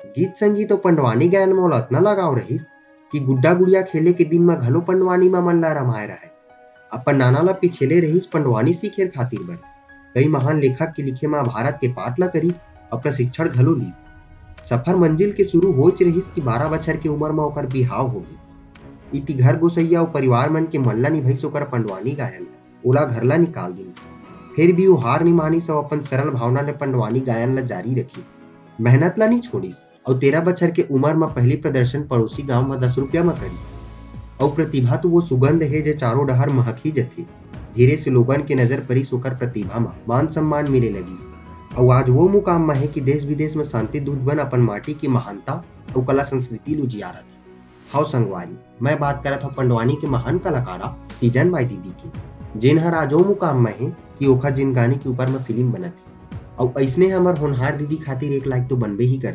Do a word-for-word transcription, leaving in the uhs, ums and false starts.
गीत संगीत अउ पंडवानी गायन म ओला अतना लगाव रहिस कि गुड्डा गुड़िया खेले के दिन म घलो पंडवानी म मन ला रमाए रहय। अपन नाना ला पिछेले रहिस पंडवानी सीखे खातिर बर। कई महान लेखक के लिखे महाभारत के पाठ ला करिस अउ प्रशिक्षण घलो लीस। सफर मंजिल के शुरू होच रहिस कि बारह बछर के उमर म ओकर बिहाव होगे। इति घर गोसइया अउ परिवार मन के मन ला निभइस ओकर पंडवानी गायन। ओला घर ला निकाल दिन। फेर भी वो हार नि मानिस अउ अपन सरल भावना ले पंडवानी गायन ला जारी रखिस। मेहनत ला नि छोड़िस अउ तेरह बछर के उमर म पहली प्रदर्शन पड़ोसी गांव म दस रुपया म करिस। अउ प्रतिभा तो वो सुगंध हे जे चारों डहर महक ही जथे। धीरे से लोगन के नजर परिस ओकर प्रतिभा म, मान सम्मान मिले लगिस। अउ आज वो मुकाम म हे कि देश विदेश म शांति दूत बन अपन माटी के महानता अउ कला संस्कृति ल उजियारत हे। हव संगवारी, मैं बात करत हव पंडवानी के महान कलाकारा तीजन बाई दीदी के, जेन हर आज ओ मुकाम म हे कि ओखर जिनगानी के ऊपर म फिल्म बनत हे। अउ अइसने हमर होनहार दीदी खातिर एक लाइक तो बनबे ही करथे।